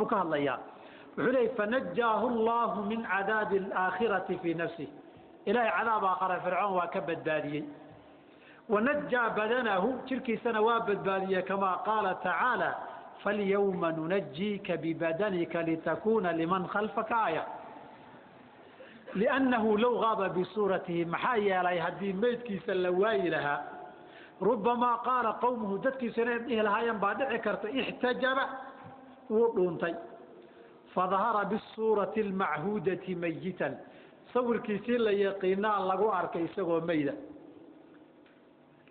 Ka hadlayaa wuxuu leeyay, fanajaahu allahu min cadaabi alaakhirati fii nafsih. Ilaahay cadaab aakhara Fircoon waa ka badbaadiyey. Wanajaa badanahu, jirkiisana waa badbaadiyey, kamaa qaala tacaala: falyawma nunajiika bibadanika litakuuna liman khalfaka aaya. Liannahu low gaaba bisuuratihi, maxaa yeelay haddii meydkiisa la waayi lahaa, rubamaa qaala qowmuhu, dadkiisu inay dhihi lahaayeen baa dhici karta: ixtajaba, wuu dhuuntay. Fadahara bisuurati almachuudati mayitan, sawirkiisii la yaqiinaa lagu arkay isagoo meyda,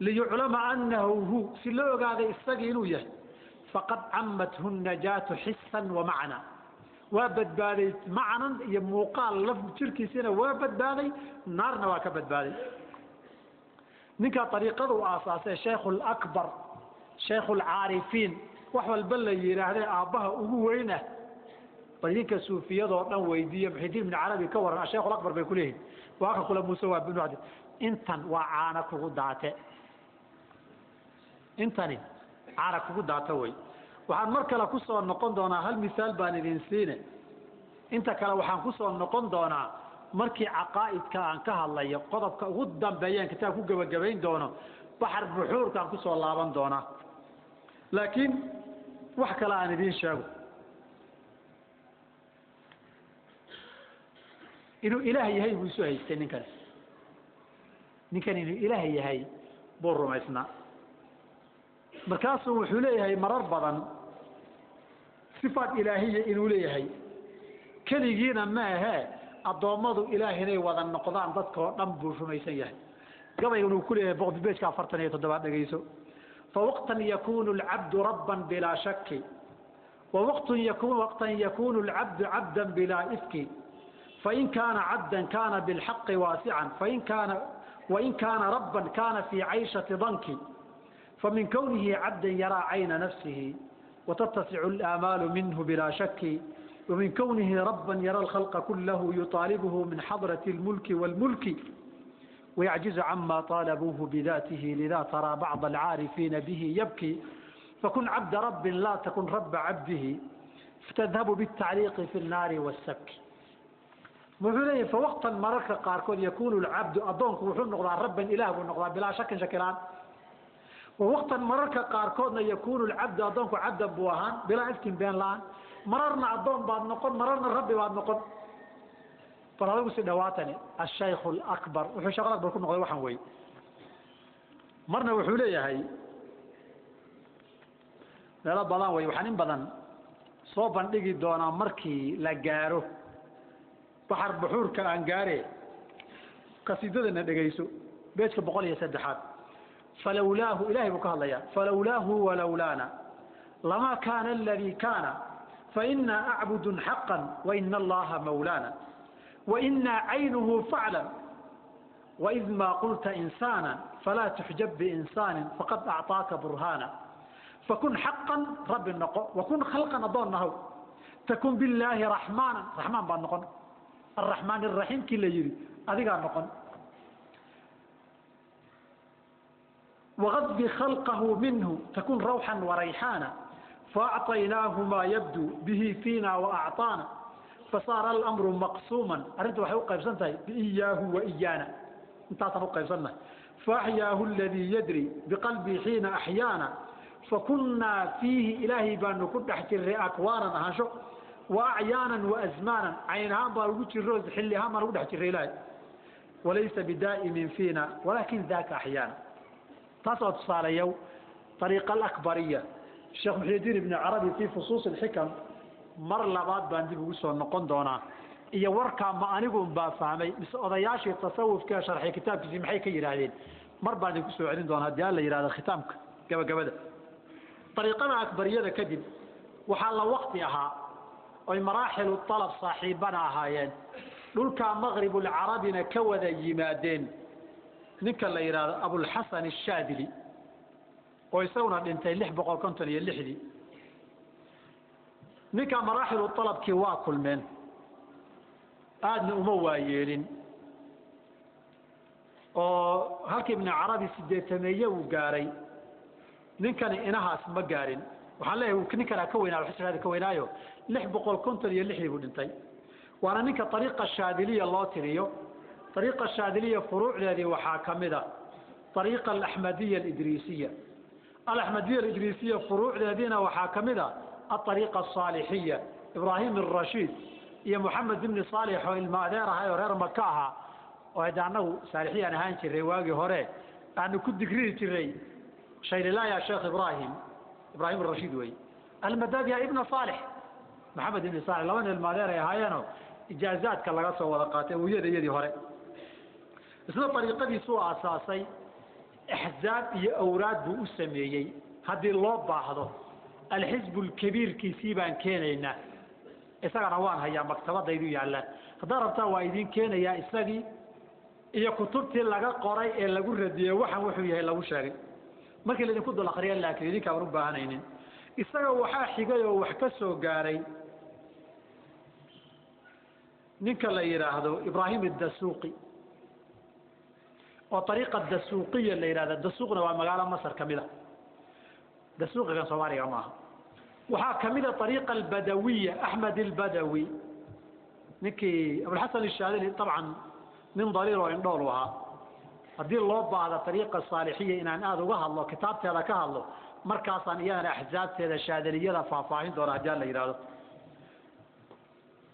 liyuclama annahu hu, si loo ogaaday isagii inuu yahay. Faqad camathu najaatu xisan wa macna, waa badbaaday macnan iyo muuqaal, laf jirkiisiina waa badbaaday, naarna waa ka badbaaday. Ninkaa ariiqada u aasaasay, shaykhu lakbar, shaykhu alcaarifiin, wax walba la yidhaahdee, aabbaha ugu weyn ah, bal idinka suufiyadoo dhan weydiiya Muxidiin ibn Carabi ka waran, ashaykh akbar bay kuleeyihin. Waa ka kule Muuse waa binu intan waa caana kugu daate, intani caana kugu daata wey. Waxaan mar kale ku soo noqon doonaa, hal misaal baan idin siine, inta kale waxaan ku soo noqon doonaa markii caqaa'idka aan ka hadlayo, qodobka ugu dambeeyaan kitaab ku gebagabayn doono, baxar buxuurkaan kusoo laaban doonaa. Laakiin wax kale aan idiin sheego, inuu ilaah yahay buu isu haystay ninkani. Ninkan inuu ilaah yahay buu rumaysnaa. Markaasuu wuxuu leeyahay marar badan sifaat ilaahiya inuu leeyahay, keligiina ma ahee, addoommadu ilaah inay wada noqdaan dadkoo dhan buu rumaysan yahay. Gabaygan uu ku leeyahay boqdibejka 47aad dhegeyso: fawaqtan yakunu alcabdu rabban bilaa shaki, wawaqtun yakun waqtan yakunu alcabdu cabdan bilaa ifki. Fain kaana cabdan kaana bilxaqi waasican, fain kaana wain kaana rabban kaana fii cayshati danki. Famin kownihi cabdan yaraa cayna nafsihi watatasicu alaamaalu minhu bilaa shaki, wamin kownihi rabban yara alkhalqa kulahu yuطaalibuhu min xadrati اlmulki wاlmulki wayacjizu cama طaalabuuhu bidaatihi, lida taraa bacض alcaarifiina bihi yabki. Fakun cabda rabbin laa takun raba cabdihi, fatadhabu biاtacliiqi fi اnnaari wاsabki. Wuxuu leeyahy fawaqtan mararka qaarkood yakunu lcabdu, addoonku wuxuu noqdaa rabban, ilaah buu noqdaa, bilaa shakin, shakilaan. Wawaqtan mararka qaarkoodna yakunu lcabdu, addoonku cabdan buu ahaan, bilaa ifkin, been la-aan. Mararna addoon baad noqon, mararna rabbi baad noqon. Bal adigu si dhawaatani ashaykhu alakbar wuxuu sheekh akbar ku noqday waxaan wey. Marna wuxuu leeyahay meelo badan wey, waxaan in badan soo bandhigi doonaa markii la gaaro baxar buxuurka aan gaare. Qasiidadana dhegayso, beejka 103aad: falawlaahu, ilahay buu ka hadlayaa, falawlaahu walawlaana lama kaana aladii kaana, fainaa acbudun xaqa waina allaha mawlaana wainaa caynuhu faclam. Waid maa qulta insaana falaa tuxjab biinsaanin faqad acطaaka burhaana. Fakun xaqan, rabbi noqo, wakun khalqan, addoon nahow, takun billaahi raxmaana, raxmaan baad noqon, araxmaan araxiim kii la yidhi adigaa noqon. Waqadi khalqahu minhu takun rawxan warayxaana, faacطaynaahu maa yabduu bihi fiina waacطaana, fasaara alamru maqsuuman, arrinta waxay u qaybsan tahay biiyaahu wa iyaana, intaasaan u qaybsannahay. Faaxyaahu aladii yadri biqalbii xiina axyaana, fakunnaa fiihi, ilaahay baanu ku dhex jirray, akwaanan, ahaansho, wa acyaanan wa asmaanan, cayn ahaan baan ugu jirro, xilli ahaan baan ugu dhex jirray ilaahay, walaysa bidaa'imin fiina walaakin daaka axyaana. Taas waa tusaalayow ariiqa alakbariya, Sheekh Muxyidiin Ibni Carabi fii fusuus alxikam. Mar labaad baan dib ugu soo noqon doonaa iyo warkaa, ma anigun baa fahmay mise odayaashii tasawufka sharxay kitaabkiisii maxay ka yidhaahdeen? Mar baan idinku soo celin doonaa haddii alla yidhahdo khitaamka gabagabada. Ariiqada akbariyada kadib waxaa la waqti ahaa oy maraaxilu alab saaxiibana ahaayeen, dhulkaa maqribulcarabina ka wada yimaadeen, ninka la yidhaahdo Abulxasan Ashaadili, oo isaguna dhintay 656dii. Ninka maraaxilu alabkii waa kulmeen, aadna uma waayeelin, oo halkii Ibnu Carabi sideetameeye uu gaaray, ninkani inahaas ma gaarin. Waxaan leeyahay ninkanaa ka weynaa, xisraadi ka weynaayo, 656 buu dhintay. Waana ninka ariiqa shaadiliya loo tiriyo. Ariiqa shaadiliya furuucdeedii waxaa ka mid a ariiqa alaxmadiya alidriisiya. Alaxmadiya alidriisiya furuucdeediina waxaa ka mid a aariiqa asaalixiya, Ibraahim arashiid iyo Moxamed ibni Saalix oo ilma adeer ahay oo reer Maka ahaa, oo hadda annagu saalixiyaan ahaan jiray waagii hore, aanu ku digrihi jiray shaylilaaya Sheekh Ibraahim, Ibraahim arashiid wey almadad ya ibna Saalix, Maxamed ibni Saalix, laba nin ilma adeer ay ahaayeenoo ijaazaadka laga soo wada qaatay awiyada iyadii hore. Isna ariiqadiisuu aasaasay, axzaab iyo awraad buu u sameeyey. Haddii loo baahdo alxisbu lkabiirkiisii baan keenaynaa, isagana waan hayaa, maktabadaydu yaallaan. Haddaad rabtaa waa idiin keenayaa isagii iyo kutubtii laga qoray ee lagu radiyey waxan wuxuu yahay lagu sheegay markii laydinku dul akriya, laakiin idinkaaban u baahanaynin. Isaga waxaa xigay oo wax ka soo gaaray ninka la yidhaahdo Ibraahim addasuuqi, oo ariiqa dasuuqiya la yidhahda. Dasuuqna waa magaalo Masar ka mid a, dasuuqigan Soomaaliga maaha. Waxaa ka mid a ariiqa albadawiya, Axmed albadawi, ninkii Abulxasan ishaadili, dabcan nin daliil oo indhool u ahaa. Haddii loo baahda ariiqa saalixiya inaan aada uga hadlo, kitaabteeda ka hadlo, markaasaan iyadana axsaabteeda shaadiliyada faahfaahin doona haddii la yidhahdo.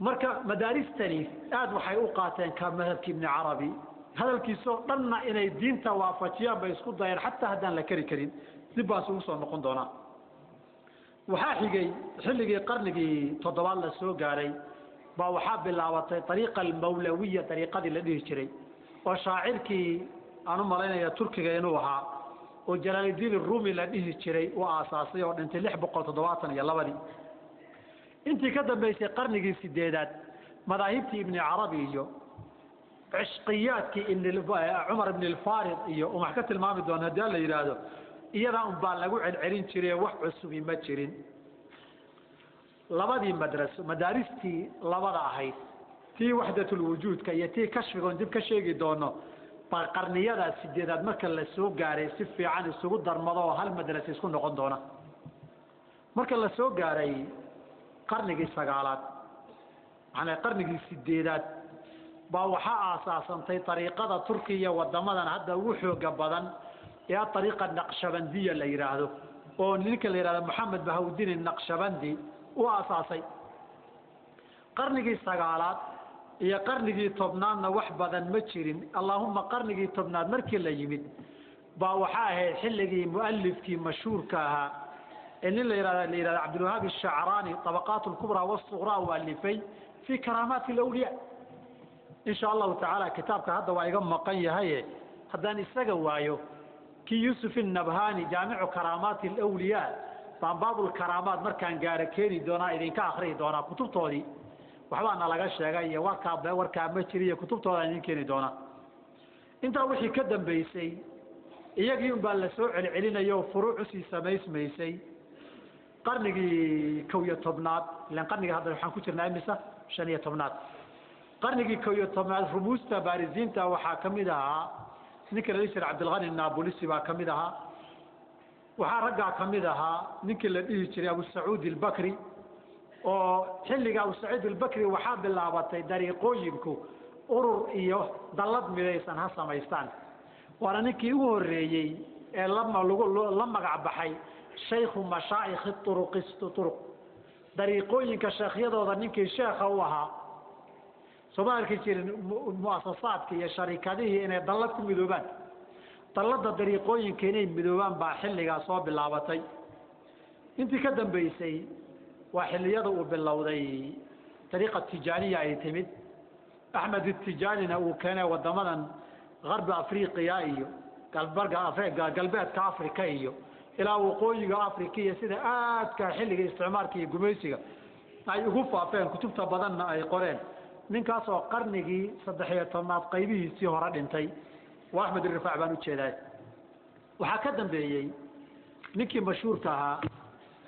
Marka madaaristani aada waxay u qaateen ka madhabki Ibni Carabi, hadalkiisoo dhanna inay diinta waafajiyaan bay isku dayeen, xataa haddaan la keri karin dib baas ugu soo noqon doonaa. Waxaa xigay xilligii qarnigii toddobaad la soo gaaray baa waxaa bilaabatay ariiqa almawlawiya, dariiqadii la dhihi jiray, oo shaacirkii aan u malaynaya Turkiga inuu ahaa oo Jalaaludiin Rumi la dhihi jiray uu aasaasay, oo dhintay 672dii. Intii ka dambaysay qarnigii sideedaad madaahibtii Ibni Carabi iyo cishqiyaadkii Cumar ibn Alfarid iyo wax ka tilmaami doona haddii la yidhaahdo, iyadaa un baa lagu celcelin jiray, wax cusubi ma jirin. Labadii madraso, madaaristii labada ahayd, tii waxdatulwujuudka iyo tii kashfiga oon dib ka sheegi doono, baa qarniyadaa sideedaad marka la soo gaaray si fiican isugu darmado oo hal madrasa isku noqon doona. Marka la soo gaaray qarnigii sagaalaad, macnaa qarnigii sideedaad, baa waxaa aasaasantay ariiqada Turkiya wadamadan hadda ugu xooga badan ee ariiqa naqshabandiya la yidhaahdo, oo ninka la yidhahdo Moxamed Bahawdiin Naqshabandi u aasaasay. Qarnigii sagaalaad iyo qarnigii tobnaadna wax badan ma jirin. Allaahuma qarnigii tobnaad markii la yimid baa waxaa ahayd xilligii mualifkii mashhuurka ahaa ee nin la yihahdo la yihahdo Cabdilwahaab Ashacraani Tabaqaat alkubraa wasuqraa uu alifay fii karaamaati alawliyaa. Insha Allahu tacaala kitaabka hadda waa iga maqan yahaye, haddaan isaga waayo kii Yuusuf innabhani Jaamicu Karaamaati alawliyaa baan baabulkaraamaat markaan gaaro keeni doonaa, idinka akriyi doonaa kutubtoodii. Waxbaana laga sheegay iyo warkaa warkaa ma jiriyo, kutubtoodaan idin keeni doonaa. Intaa wixii ka dambeysay iyagii unbaa la soo celcelinaya oo furuuc usii samaysmaysay. Qarnigii 11aad, ilan qarnigii hadda waxaan ku jirnaa imisa 15aad, qarnigii 11aad rumuusta baarisiinta waxaa ka mid ahaa ninka la dhihi jiray Cabdilghani Naabulisi baa ka mid ahaa. Waxaa raggaa ka mid ahaa ninkii la dhihi jiray Abusacuud Albakri, oo xilliga Abusacuud Albakri waxaa bilaabatay dariiqooyinku urur iyo dallad midaysan ha samaystaan. Waana ninkii ugu horreeyey ee la magac baxay shaykhu mashaa'ikhi uruqi uruq, dariiqooyinka sheekhyadooda ninkii sheekha u ahaa. Sooma arki jirin muasasaadka iyo sharikadihii inay dallad ku midoobaan? Dalladda dariiqooyinka inay midoobaan baa xilligaa soo bilaabatay. Intii ka dambeysay waa xilliyada uu bilowday dariiqa tijaaniya ay timid, Axmed Itijaanina uu keenay wadamadan Garbi Afriqiya iyo galbeedka Africa iyo ilaa waqooyiga Africa, iyo sida aadka xilliga isticmaalka iyo gumaysiga ay ugu faafeen, kutubta badanna ay qoreen. Ninkaasoo qarnigii 13aad qaybihiisii hore dhintay waa Axmed Irifaac baan ujeedaa. Waxaa ka dambeeyey ninkii mashhuurka ahaa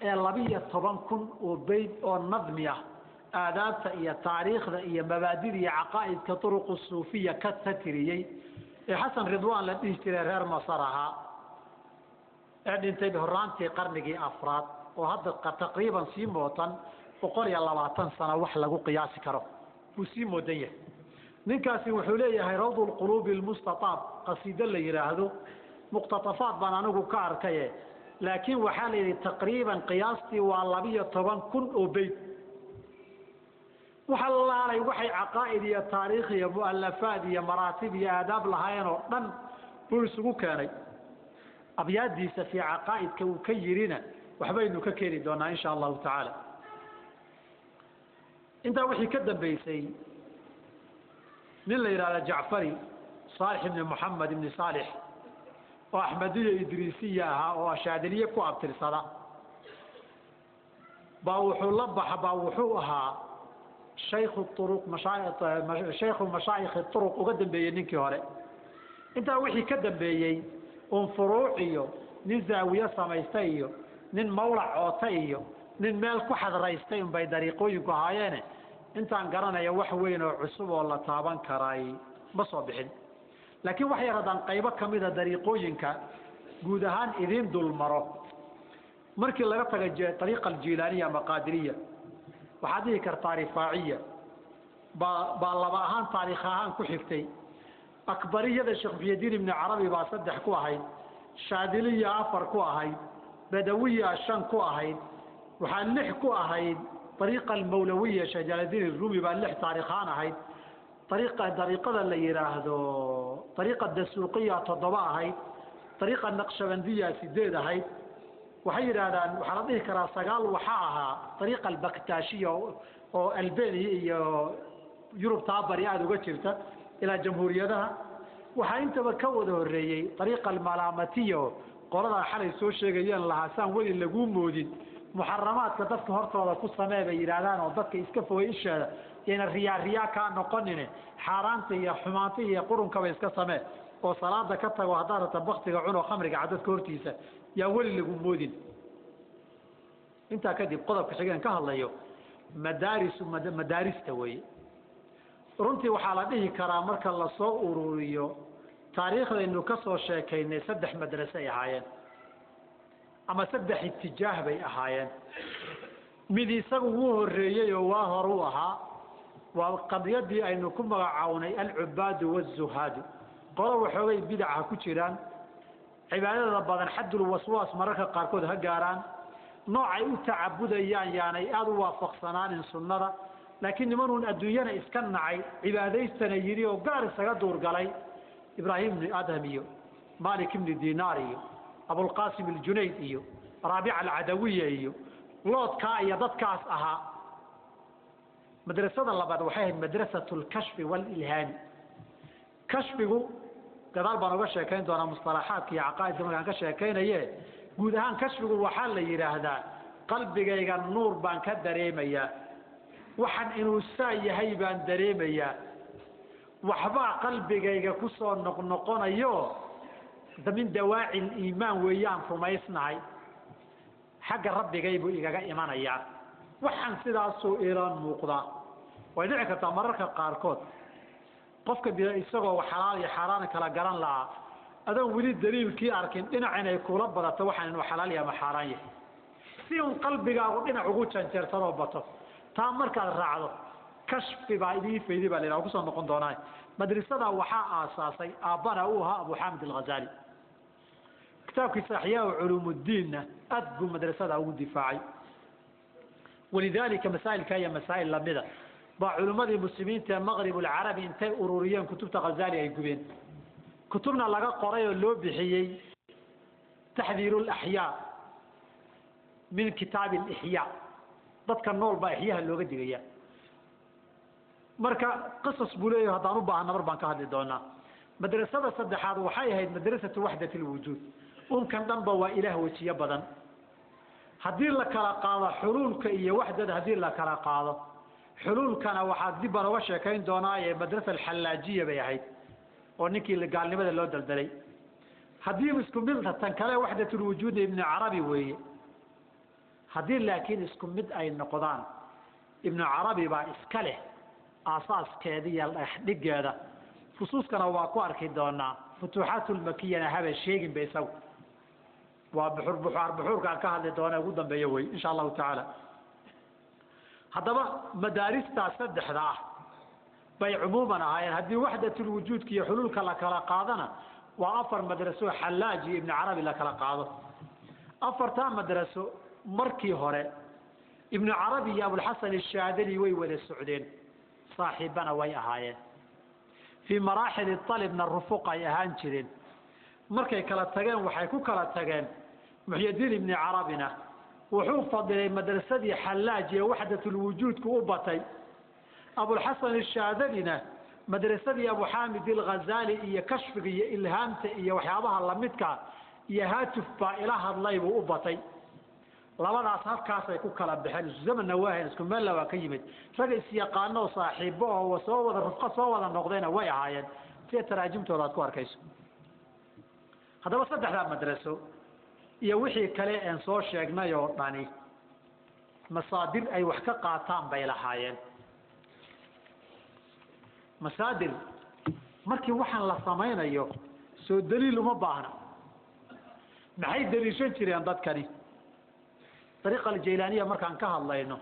ee 12,000 oo beyd oo nadmi ah aadaabta iyo taariikhda iyo mabaadida iyo caqaa'idka turuqu suufiya ka tatiriyey ee Xasan Ridwaan la dhihi jiray, reer Masar ahaa, ee dhintay horaantii qarnigii afraad, oo hadda taqriiban sii mootan 120 sano wax lagu qiyaasi karo buu sii moodan yahay. Ninkaasi wuxuu leeyahay rawdu lquluubi almustataab, qasiido la yidhaahdo, muqtatafaat baan anigu ka arkaye, laakiin waxaa la yidhi taqriiban qiyaastii waa 12,000 oo beyt. Waxa laalay waxay caqaa'id iyo taariikh iyo mu'alafaad iyo maraatib iyo aadaab lahaayeen oo dhan buu isugu keenay. Abyaadiisa fii caqaa'idka uu ka yidhina waxbaynu ka keeni doonaa insha allahu tacaala. Intaa wixii ka dambeysay nin la yidhahda Jacfari Saalix ibni Moxamed ibni Saalix oo Axmediya Idriisiya ahaa oo Ashaadiliye ku abtirsada baa wuxuu la baxa, baa wuxuu ahaa shaykhu uruq, shaykhu mashaayikhi turuq uga dambeeyey ninkii hore. Intaa wixii ka dambeeyey un furuuc iyo nin zaawiye samaystay iyo nin mawlac oota iyo nin meel ku xadraystay unbay dariiqooyinku ahaayeene, intaan garanaya wax weyn oo cusub oo la taaban karay ma soo bixin. Laakiin wax yar haddaan qaybo ka mida dariiqooyinka guud ahaan idiin dul maro, markii laga taga ariiqa aljilaaniya ama qaadiriya, waxaad dhihi kartaa rifaaciya baa laba ahaan taariikh ahaan ku xigtay. Akbariyada Sheekh Muxyidiin ibni Carabi baa 3 ku ahayd, Shaadiliya 4 ku ahayd, Badawiya 5 ku ahayd, waxaa 6 ku ahayd ariiqa almawlawiya Sheekh Jalaaldiin Irumi baa 6 taariikh ahaan ahayd, dariiqada la yidhaahdo ariiqa Dasuuqiya 7 ahayd, ariiqa Naqshabandiya 8 ahayd. Waxay yidhaahdaan waxaa la dhihi karaa 9 waxaa ahaa ariiqa albaktaashiya oo Albeniya iyo Yurub taabari aada uga jirta ilaa jamhuuriyadaha. Waxaa intaba ka wada horreeyey ariiqa almalaamatiya oo qoladaa xalay soo sheegayeen lahaa saan weli laguu moodin muxaramaadka dadka hortooda ku samee bay yidhaahdaan, oo dadka iska fogay isheeda yayna riyaa riyaa kaa noqonine, xaaraanta iyo xumaanta iyo qurunkaba iska samee oo salaada ka tago, haddaad rabta baktiga cuno, khamriga cad dadka hortiisa yaa weli lagu moodin. Intaa kadib qodobka xigeen ka hadlayo madaarisu madaarista weeye. Runtii waxaa la dhihi karaa marka lasoo ururiyo taariikhdaynu ka soo sheekaynay 3 madrase ay ahaayeen ama 3 itijaah bay ahaayeen. Mid isagu wuu horreeyey oo waa hor u ahaa, waa qadiyadii aynu ku magacawnay alcubaadu wazuhaadu. Qolo waxoogay bidaca ku jiraan, cibaadada badan xaddul waswaas mararka qaarkood ha gaaraan, noocay u tacabudayaan yaanay aada u waafaqsanaanin sunnada, laakiin nimanuun adduunyana iska nacay cibaadaystana yidhi oo gaar isaga duurgalay, Ibraahim ibni Adham iyo Malik ibni Dinaar iyo Abulqaasim aljunayd iyo Raabica alcadawiya iyo loodkaa iyo dadkaas ahaa. Madrasada labaad waxay ahayd madrasatu lkashfi waalilhaami. Kashfigu gadaal baan uga sheekayn doonaa musطalaxaadka iyo caqaa'idka markaan ka sheekaynaye. Guud ahaan kashfigu waxaa la yidhaahdaa qalbigayga nuur baan ka dareemayaa, waxaan inuu saa yahay baan dareemayaa, waxbaa qalbigayga ku soo noqnoqonayo, min dawaaci liimaan weeyaan rumaysnahay, xagga rabbigay buu igaga imanayaa, waxaan sidaasuu ila muuqdaa. Way dhici kartaa mararka qaarkood qofka isagoo xalaal iyo xaaraan kala garan lahaa, adoon weli daliilkii arkin dhinac inay kula badato waxaan inuu xalaal yahay ama xaaraan yahay, si un qalbigaagu dhinac ugu janjeersadoo bato. Taa markaad raacdo kashfi baa idii faydi baa la yidhaha, kusoo noqon doonaa. Madrasada waxaa aasaasay aabbana uu ahaa Abu Xaamid Alghazali, kitaabkiisa Axyaa Culuumuddiinna aad buu madrasada ugu difaacay. Walidaalika masaa'ilka iyo masaa'il lamida baa culimmadii muslimiinta ee Maqrib alcarabi intay ururiyeen kutubta Ghazali ay gubeen, kutubna laga qoray oo loo bixiyey Taxdiiru alaxyaa min kitaabi alixyaa, dadka nool baa ixyaha looga digaya. Marka qisas buu leeyahay, haddaan u baahana mar baan ka hadli doonaa. Madrasada saddexaad waxay ahayd madrasatu waxdati alwujuud. Unkan dhanba waa ilaah wejiyo badan. Haddii la kala qaado xuluulka iyo waxdada, haddii la kala qaado xuluulkana waxaa dib baan uga sheekayn doonaa, ee madrasa alxallaajiya bay ahayd oo ninkii gaalnimada loo daldalay. Haddii isku mid tan kale waxdatulwujuudna Ibnu Carabi weeye. Haddii laakiin isku mid ay noqdaan, Ibnu Carabi baa iska leh aasaaskeeda iyo dhexdhigeeda. Fusuuskana waa ku arki doonaa. Futuuxaatulmakiyana haba sheegin ba isagu, waa buxur buxaar buxuurkaan ka hadli doona ugu dambeeya wey insha allahu tacaala. Haddaba madaaristaa saddexda ah bay cumuuman ahaayeen. Haddii waxdatulwujuudka iyo xuluulka la kala qaadana waa afar madraso, Xallaaj iyo Ibni Carabi la kala qaado. Afartaa madraso markii hore Ibnu Carabi iyo Abulxasan Ashaadali way wada socdeen, saaxiibbana way ahaayeen. Fii maraaxili alibna rufuq ay ahaan jireen. Markay kala tageen waxay ku kala tageen, Muxyadiin Ibni Carabina wuxuu fadilay madrasadii Xallaaj ee waxdatulwujuudku u batay, Abulxasan Ashaadalina madrasadii Abu Xaamid Alghazaali iyo kashfiga iyo ilhaamta iyo waxyaabaha lamidka iyo haatuf baa ila hadlay buu u batay. Labadaas halkaasay ku kala baxeen. Isku zamanna waahayn, isku meella waa ka yimid, rag isyaqaanoo saaxiibo oo soo wada rufqo soo wada noqdayna way ahaayeen, sida taraajimtooda aad ku arkayso. Haddaba saddexdaa madraso iyo wixii kale een soo sheegnay oo dhani masaadir ay wax ka qaataan bay lahaayeen. Masaadir markii waxaan la samaynayo soo daliil uma baahna. Maxay daliishan jireen dadkani? Dariiqa aljaylaaniya markaan ka hadlayno,